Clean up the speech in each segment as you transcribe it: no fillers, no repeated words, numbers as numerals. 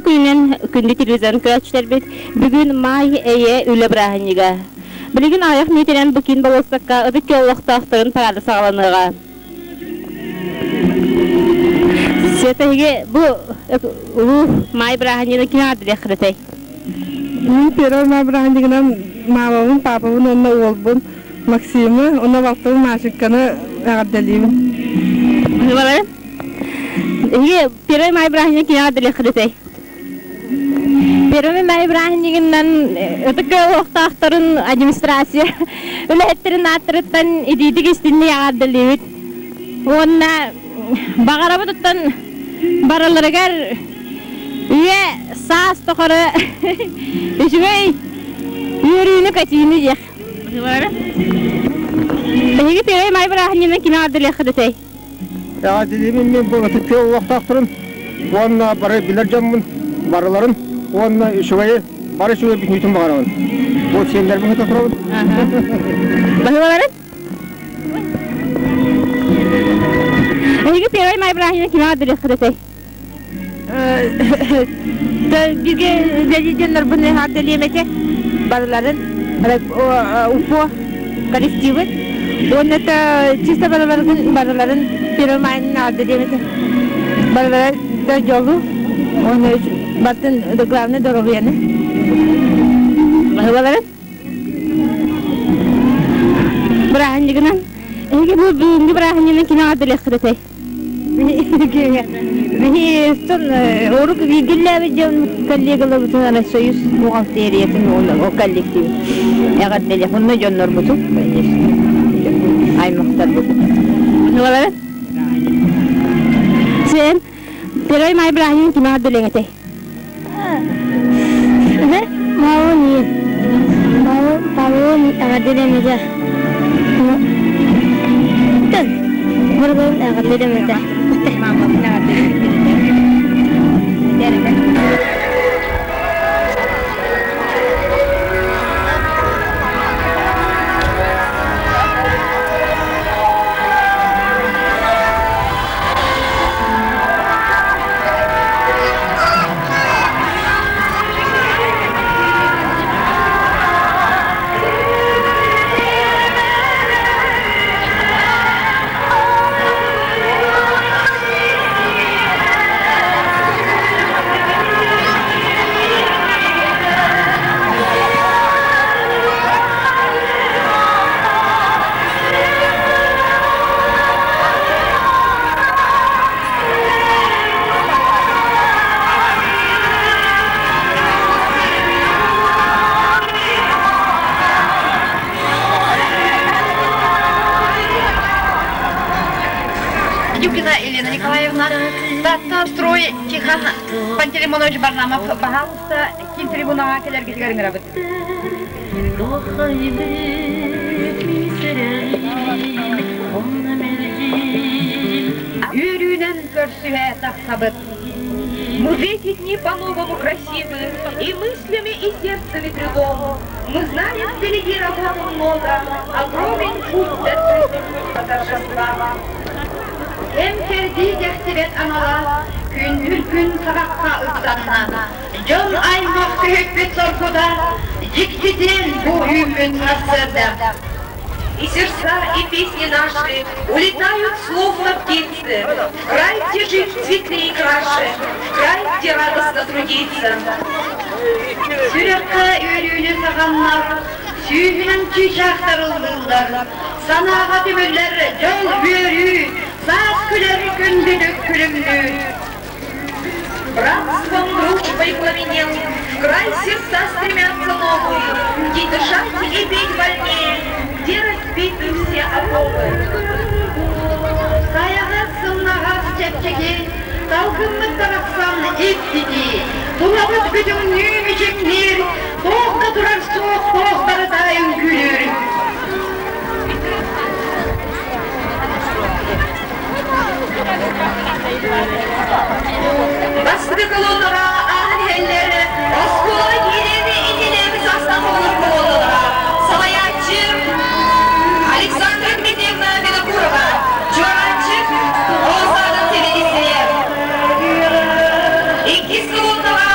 Үтүө күнүнэн күндү телевизорын көрөөччүлэрбит, бүгүн Маай эйэ үлэ бырааһынньыга. Билигин аҕыйах мүнүүтэнэн бу киин болуоссакка ытык күөл олохтоохторун параада саҕаланыаҕа. Света, эһиги бу улуу Маай бырааһынньыгын ким аҕардылыаххытай? Мин первый Маай бырааһынньыгынан маамабын, паапабын уонна уолбун Максимы уонна балтыбын Машеньканы эҕэрдэлиибин. Эһиги Первый май бырааһынньыгын ким аҕардылыаххытай? Первый май бырааһынньыгынан ытык олохтоохторун администрация үлэһиттэрин ааттарыттан итиитик истинник аҕардылыыбыт. Уонна баҕарабыт оттон барыларыгар үйэ саас тухары үчүгэй үөрүүнү-көтүүнү диэх. Эһиги Первый май бырааһынньыгынан кими аҕардылыаххытай? Эҕэрдэлиибин мин бу ытык күөл олохтоохторун уонна бары билэр дьоммун барыларын уонна үчүгэйи бары үчүгэй бүтүүтүн баҕарабын. Бу сиэннэрбин кытта турабын. Баһылаларын? Эһиги Первый май бырааһынньыгын кими аҕардылыаххытай? Бигэ дьоннорбун эҕэрдэлиэм этэ барыларын УФО коллективы уонна чисто барыларын барыларын первомайын эҕэрдэлиэм этэ барылара да дьолу уонна бартын главное доруобуйаны. Баһылаларын? Бырааһынньыгынан эһиги бу бүгүҥҥү бырааһынньыгынан кими эҕэрдэлиэххитэй? Биһиги урук бииргэлээбит дьон коллегаларбытын Союз бухгалтериятын ол коллектив эҕэрдэлиэх онно дьоннорбутун конечно аймахтарбытын. Сен Первый май бырааһынньыгын ким эҕэрдэлиэҥ этэй? Маони Маони эҕэрдэлиэм этэ. Барыларын эҕэрдэлиэм этэ. Юкина Елена Николаевна, Таатта строй Тихон Пантелеймонович Барнамов, пожалуйста, киин трибунаҕа кэлэргитигэр ыҥырабыт. Үөрүүнэн көрсүһэ тахсабыт. Мы в эти дни по-новому красивы, и мыслями, и сердцем, и трудом. Мы знаем, впереди работы много, огромен путь до торжества. Кэм-кэрдии кэхтибэт анала, күндүл күн саҕахха ыстанна. Дьон аймах көһүппүт соргута, дьиктитин бу үүммүт сарсыарда. И сердца, и песни наши улетают словно птицы, В край, где жизнь светлее и краше, в край, где радостно трудиться. Сүрэххэ үөрүүнү саҕаннар, сүүһүнэн чыычаахтар ыллыыллар, санааҕа түмүллэр дьол үөрүү, саас күлэр күндүтүк күлүмнүүр. Братством дружбой пламенел, в край сердца стремятся новые, где дышать и петь вольнее, где разбиты все оковы. Сайаҕас сымнаҕас чэпчэки, салгыммыт барахсан ит-итии, тулабыт бүтүннүү мичиҥниир, туох да турар суох туох барыта үҥкүүлүүр. Бастакы колоннаҕа ааһан иһэллэр оскуола киирэн иннинэ састан оҕолор колонналара салайааччы Александра Дмитриевна Винокурова, чуораанчык оҕо саадын сэбиэдиссэйэ. Иккис колоннаҕа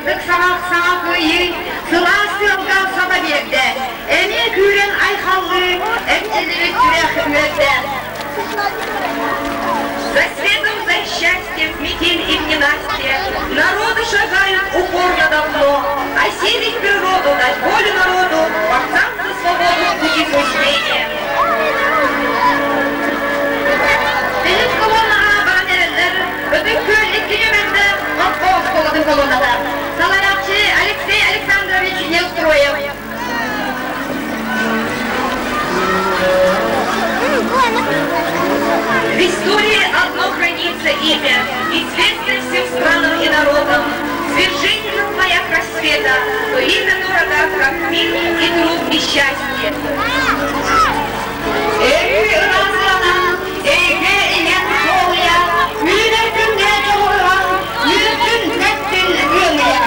Сырдык саҕах саҥа кыайыы сылаас тыалга саба биэрдэ, эмиэ күүрэн айхаллыы эрчиллибит сүрэх үөрдэ. За светом, за счастьем, метель и в ненастье Народы шагают упорно давно, Осилить природу, дать волю народу, Борцам за свободу в пути суждения. Билим колоннаҕа баран эрэллэр, Ытык Күөл икки нүмердээх Мосхо оскуолатын колонната. Салайааччы Алексей Александрович Неустроев. В истории одно хранится имя, известное всем странам и народам. Свершение как маяк рассвета, то имя дорого, как мир и труд и счастье. Өрүү ыраастана, эйгэ иҥэн суолуйа, үүнэр күҥҥэ дьулуруһан, үөрдүн, тэптин ыалыйа.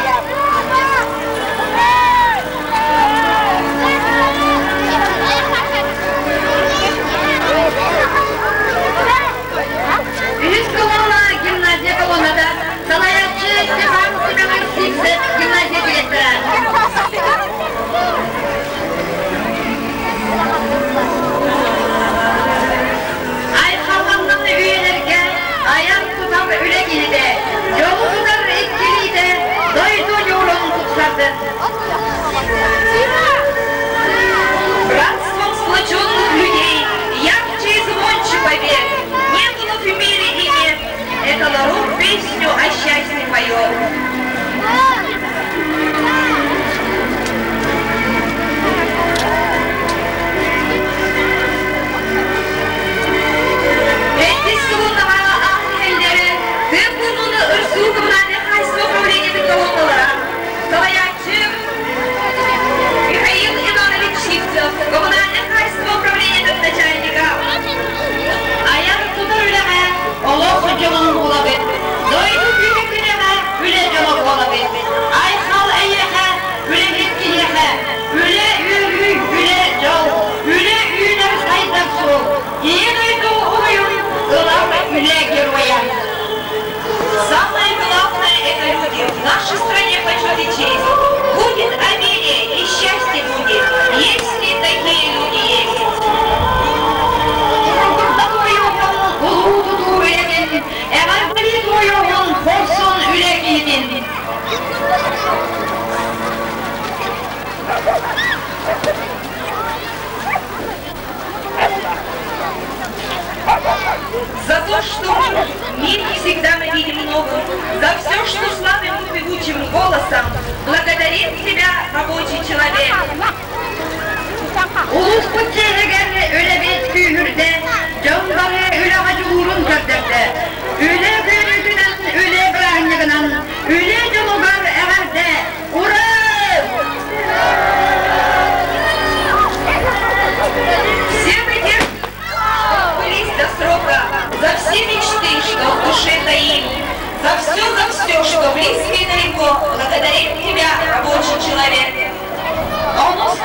Үһүс колонна гимназия колонната салайааччы Степан Семенович Сивцев гимназия директора. Айхалланнын үйэлэргэ айан тутар үлэ киһитэ, дьолу тутар иккилиитэ дойду ньуурун тупсардын. Братством сплоченных людей, ярче и звонче побед, не было в мире и нет, это народ песню о счастье поет. Эти колоннаҕа аах иһэллэрэ тыа пуунун ырсуу коммунальнай хаһайыстыба управлениетын колонналара салайааччы Михаил Иванович Сивцев, коммунальнай хаһайыстыба управлениетын начальника. Айан тутар үлэҕэ олох дьолун булабыт, дойду күүһэ күрэҕэ үлэ дьоло буолабыт. Айхал эйиэхэ, үлэһит киһиэхэ, үлэ үөрүү, үлэ дьол, үлэ үүнэр сайдар суол, Ийэ дойду уруйун ылар үлэ геройа. Самое главное – это люди. В нашей стране почет и честь. Будет обилие и счастье будет, если такие люди есть. Уруйдурдан уруйуһун, улуу тутуу үлэтин, эҕэрдэлии туойуоҕун хорсун үлэ киһитин. За то, что мир всегда мы видим новым, за все, что славим мы певучим голосом, благодарит тебя рабочий человек. Улууспут чиэһигэр үлэбит күүһүрдэ, дьон бары үлэҕэ дьулуурун көрдөрдө. Үлэ күнүтүнэн, үлэ бырааһынньыгынан, үлэ дьолугар эҕэрдэ! Ура! Все надежды, что сбылись до срока, за все мечты, что в душе таим, за все, что близко и далеко, благодарит тебя рабочий человек. Онус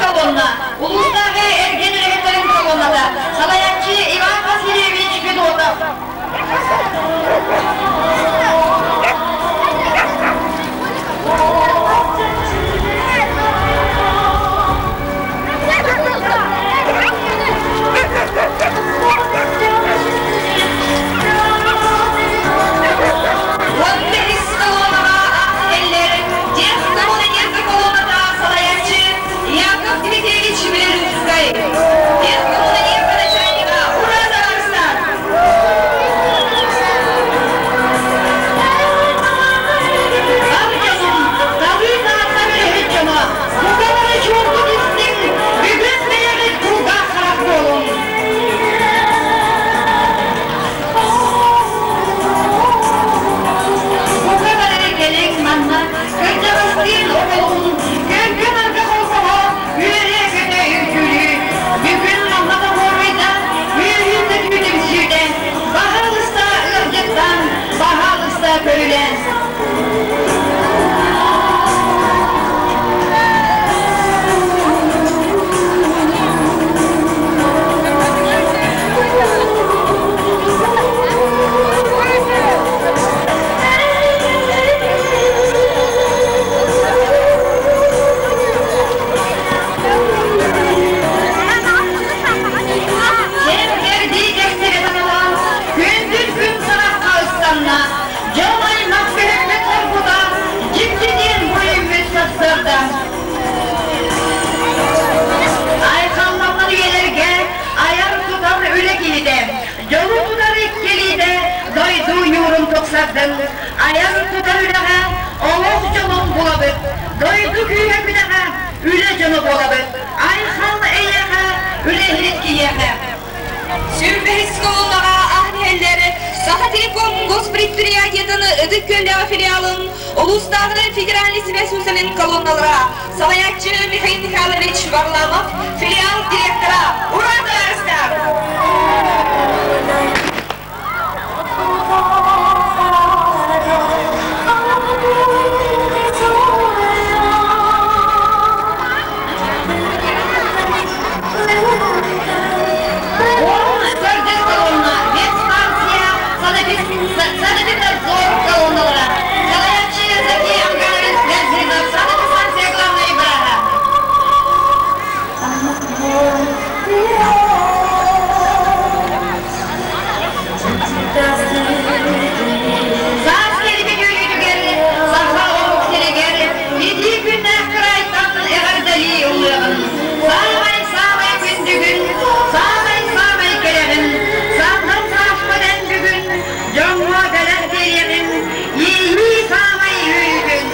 ыллыаҕын, айар тутар үлэҕэ олох дьолун булабыт, дойду күүһэ күдэҕэ үлэ дьоно буолабыт, айхал эйиэхэ, үлэһит киһиэхэ. Сүүрбэһис колоннаҕа аһан иһэллэр Сахателеком госпредприятиетын Ытык Күөллээҕи филиалын улуустааҕы федеральнай сибээс усалин колонналара салайааччы Михаил Михайлович Варламов, филиал директора. Ура, товарыстар! Уон төрдүс колонна ветстанция санэпиднадзор колонналара салайааччы Закий Ангарович Газинов, санэпидстанция главнай бырааһа. Саас кэлбит үөрүүтүгэр саха омук сиригэр итии күннээх кыраайтан эҕэрдэлии ылыаҕын. Саамай-саамай күндүгүн, саамай-саамай кэрэҕин, саҥа сааспыт эн бүгүн дьоҥҥо бэлэх биэриэҕиҥ, иэйии саамай үөрүүтүн.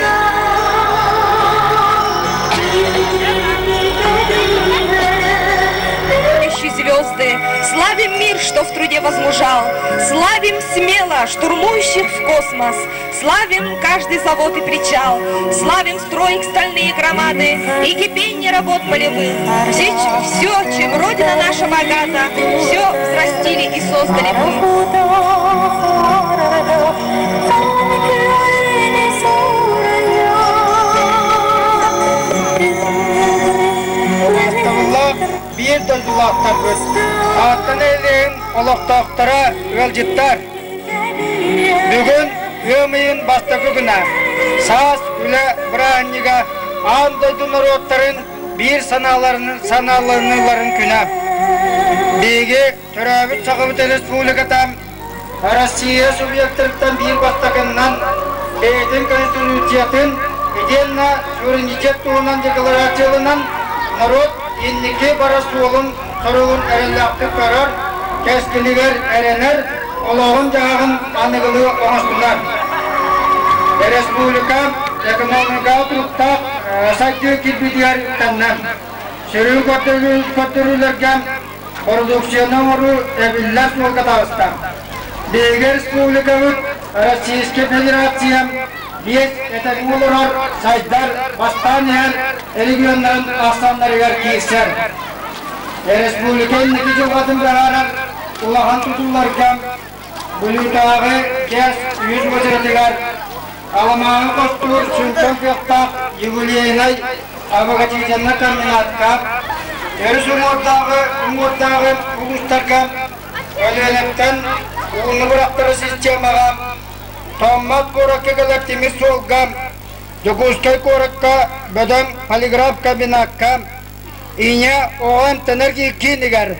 Звезды, славим мир, что в труде возмужал, славим смело штурмующих в космос, славим каждый завод и причал, славим строй стальные громады и кипение работ полевых. Все, все, чем Родина наша богата, все взрастили и создали мы. Убаастабыллаах биир дойдулаахтарбыт, Таатта нэһилиэгин олохтоохторо, ыалдьыттар! Бүгүн ыам ыйын бастакы күнэ, саас үлэ бырааһынньыга аан дойду норуоттарын биир санааланыыларын күнэ. Биһиги төрөөбүт Сахабыт Республиката Россия субъектарыттан биир бастакыннан бэйэтин Конституциятын итиэннэ суверенитет туһунан декларацияланан норуот инники бара суолун соругун эрэллээхтик көрөр, кэскилигэр эрэнэр, олоҕун-дьаһаҕын аныгылыы оҥостунар. Республика экономикаҕа туруктаах сайдыы кирбиитигэр үктэннэ. Сүрүн көрдөрүүлэргэ Продукцияны оҥоруу эбиллэр суолга таҕыста. Биһиги республикабыт Российскай Федерация биэс этэҥҥэ олорор, сайдар, бастаан иһэр регионнарын ахсааннарыгар киирсэр. Республика инники дьылҕатын быһаарар улахан тутууларга Бүлүүтээҕи ГЭС үһүс уочаратыгар аламааһы хостуур сүҥкэн кыахтаах юбилейнай обогатительнай комбинатка, өрүс уҥуордааҕы уҥуордааҕы улуустарга Өлүөнэттэн ууну бырахтары системаҕа, Томмот куоракка кэлэр тимир суолга, Дьокуускай куоракка бөдөҥ полиграф комбинакка, Ийэ оҕо эмтэнэр киинигэр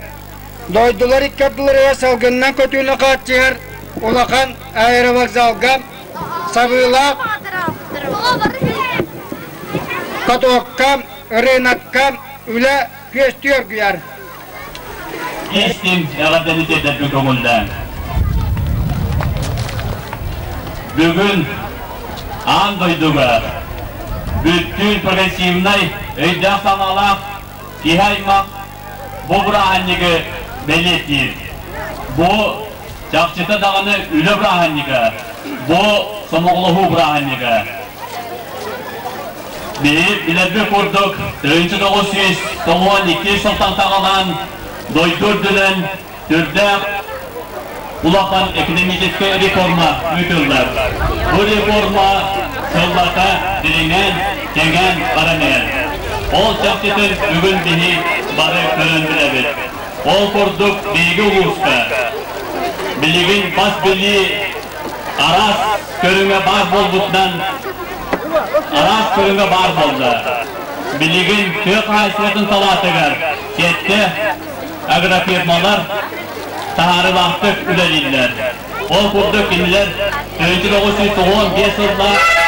Дойдулар икки ардыларыгар салгынынан көтүүнү хааччыйар улахан аэровокзалга сабыылаах катокка, рынокка үлэ күөстүү оргуйар. Истиҥ эҕэрдэни тиэрдэргэ көҥүллээҥ. Бүгүн аан дойдуга бүттүүн прогрессивнай өйдөөх-санаалаах киһи аймах Бу бырааһынньыгы бэлиэтиир. Бу чахчыта даҕаны үлэ бырааһынньыга, бу сомоҕолоһуу бырааһынньыга. Биһи билэрбит курдук, 1992 сылтан саҕалаан дойду үрдүнэн сүрдээх улахан экономическай реформа ыытыллар. Бу реформа сыллата дириҥээн, кэҥээн баран иһэр. Ол чахчытын бүгүн биһи бары көрөн билэбит. Ол курдук биһиги улууска билигин бас билии араас көрүҥэ баар буолбутунан араас көрүҥэ баар буолла. Билигин тыа хаһаайыстыбатын салаатыгар сэттэ агрофирмалар таһаарыылаахтык үлэлииллэр. Ол курдук кинилэр 1995 сыллаах